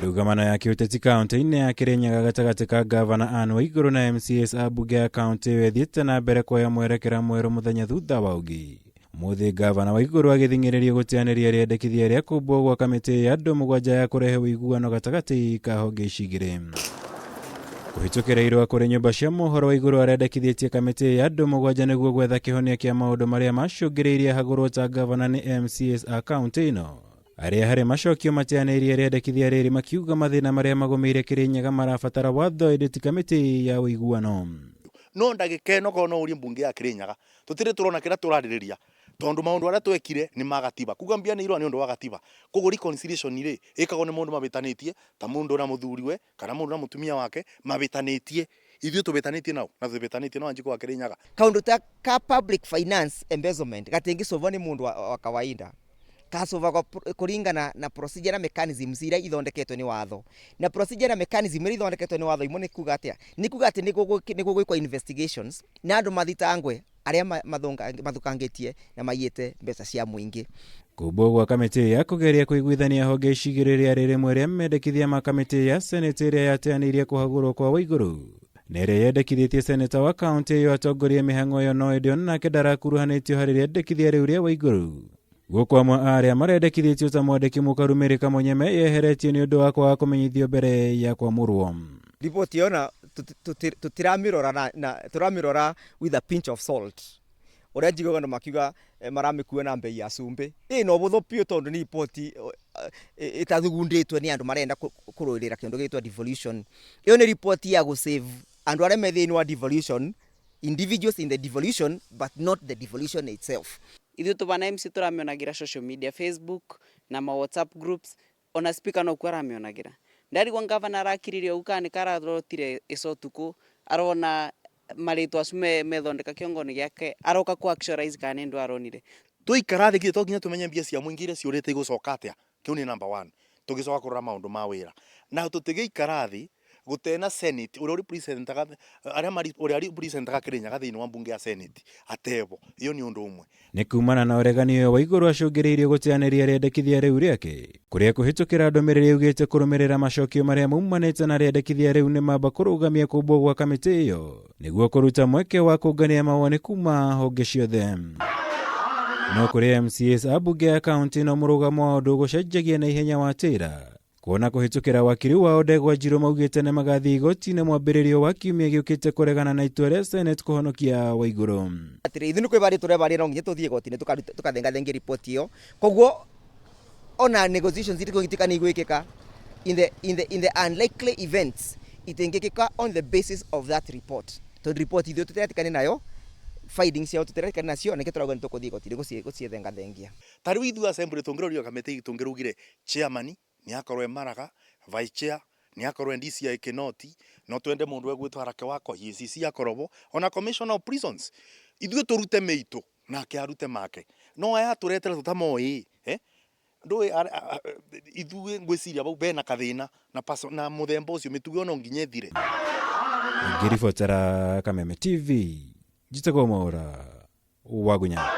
Ndũgamano ya kĩũteti kaunti-inĩ ya Kĩrĩnyaga gatagatĩ ka gavana Anne Waigũrũ na MCAs a mbunge ya kaunti ĩyo ĩthiĩte na mbere kuoya mwerekera mwerũ mũthenya thutha wa ũngĩ. Ũmũthĩ gavana Waigũrũ agĩthing'ĩrĩrio gũteanĩria rĩendekithia rĩa kũmbwo gwa kamĩtĩ ya andũ mũgwanja ya kũrehe ũiguano gatagatĩ ka honge ici igĩrĩ. Kũhĩtũkĩra irũa kũrĩ nyũmba cia mohoro Waigũrũ arendekithĩtie kamĩtĩ ya andũ mũgwanja nĩguo gwetha kĩhonia kĩa maũndũ marĩa macũngĩrĩirie hagũrwo ta gavana nĩ MCAs a kaunti ĩno. Arĩa harĩ macokio mateanĩirie rĩendekithia rĩrĩ makiuga mathĩna marĩa magũmĩire Kĩrĩnyaga marabatara watho ĩndĩ ti kamĩtĩ ya ũiguano. No ndagĩka ĩno korwo no ũrie mbunge ya Kĩrĩnyaga tũtirĩ tũrona kĩrĩa tũrarĩrĩria tondũ maũndũ arĩa twekire nĩ ma gatiba. Kuga mbia nĩ irũa nĩ ũndũ wa gatiba. Koguo reconciliation rĩ, ĩkagwo nĩ mũndũ mabĩtanĩtie ta mũndũ na mũthuriwe kana mũndũ na mũtumia wake mabĩtanĩtie. Ithuĩ tũbĩtanĩtie nao na tũtibĩtanĩtie na Wanjikũ wa Kĩrĩnyaga. Kaundu ta ka public finance embezzlement gatingĩcũvwo nĩ mũndũ wa kawaida, gacũvagwo kũringana na procedure na mechanisms iria ithondeketwo nĩ watho. Na procedure na mechanism iria ithondeketwo nĩ watho imwe nĩ kuga atĩa? Nĩ kuga atĩ nĩ gũgwĩkwo investigations na andũ mathitangwe arĩa mathũkangĩtie na maiyĩte mbeca cia mũingĩ. Kũmbwo gwa kamĩtĩ ya kũgeria kũiguithania honge ici igĩrĩ rĩarĩ rĩmwe rĩa mendekithia ma kamĩtĩ ya senate ĩrĩa yateanĩirie kũhagũrwo kwa Waigũrũ na ĩrĩa yendekithĩtie seneta wa kaunti ĩyo atongorie mĩhang'o ĩyo, no ĩndĩ onake ndarakuruhanĩtio harĩ rĩendekithia rĩu rĩa Waigũrũ. Gũkũ amwe a arĩa marendekithĩtio ta mwandĩki mũkaru Mary Kamunyeme yeheretio nĩ ũndũ wa kwaga kũmenyithio mbere ya kwamũrwo. Riboti ĩyo na tũtiramĩrora na tũramĩrora with a pinch of salt. Ũrĩa njiguaga andũ makiuga maramĩkua na mbei ya cumbĩ. Ĩ na ũbũthũ biũ tondũ nĩ riboti ĩtathugundĩtwo nĩ andũ marenda kũrũĩrĩra kĩndũ gĩgwĩtwo devolution. Ĩyo nĩ riboti ya gũ save andũ arĩa me thĩinĩ wa devolution, individuals in the devolution but not the devolution itself. Ithuĩ tũbana MC tũramĩonagĩra social media, Facebook na ma WhatsApp groups, ona speaker nokuo aramĩonagĩra. Ndarigwo ngavana arakiririe ũguo kana nĩka ararotire ica ũtukũ arona marĩtwa acio methondeka kĩongo-inĩ gĩake aroka kũ actualize kana nĩ ndũ aronire. Twaikara thĩ githĩ to nginya tũmenye mbia cia mũingĩ iria ciũrĩte igũcoka atĩa? Kĩu nĩ number one. Tũgĩcoka kũrora maũndũ ma wĩra. Na tũtigĩikara thĩ gũtena Senate ũrĩa ũrepresentaga arĩa mari ũrĩa representaga Kĩrĩnyaga thĩinĩ wa mbunge ya Senate atebo. Iyo nĩ ũndũ ũmwe. Nĩ kumana na ũregani ũyũ Waigũrũ acũngĩrĩirio gũteanĩria rĩendekithia rĩu rĩake kũrĩa kũhĩtũkĩra ndũmĩrĩri yugĩte kũrũmĩrĩra macokio marĩa maumanĩte na rĩendekithia rĩu nĩ mamba kũrũgamia kũmbwo gwa kamĩtĩ ĩyo nĩguo kũruta mweke wa kũngania mawoni kuma honge ciothe. No kũrĩ MCAs a mbunge ya kaunti no mũrũgamo wa ũndũ gũcenjagia na ihenya wa tĩra kuona kũhĩtũkĩra wakiri wao Ndegwa Njirũ maugĩte nĩ magathiĩ igoti-inĩ mwambĩrĩrio wa kiumia gĩũkĩte kũregana na itua rĩa Senate kũhonokia Waigũrũ. Atĩrĩ, ithuĩ nĩ kwĩbarĩ tũrebarĩ no nginya tũthiĩ igoti-inĩ tũkathengathengia riboti ĩyo. Koguo ona negotiations itigũgĩtuĩka nĩ igwĩkĩka in the unlikely events itingĩkĩka on the basis of that report, tondũ report ithuĩ tũtiretĩkania nayo, findings ciao tũtiretĩkania nacio, nĩkĩo tũrauga nĩ tũkũthiĩ igoti-inĩ gũciĩthengathengia. Ta rĩu ithuĩ assembly tũngĩrorio kamĩtĩ tũngĩraugire chairman nĩ akorwo e Maraga, vice chair nĩ akorwo e DCI Kinoti, no twende mũndũ egwĩtwo Harake wa EACC akorwo bo, ona commissioner of prisons. Ithuĩ tũrute mĩitũ nake arute make. No aya tũretera tũtamoĩ, eh? Ndũĩ ithuĩ ngwĩciria bau bena kathĩna na paso, na mũthemba ũcio mĩtugo ĩyo no nginya ĩthire. Ngĩribotera Kameme TV, njĩtagwo Mwaũra Wagunya.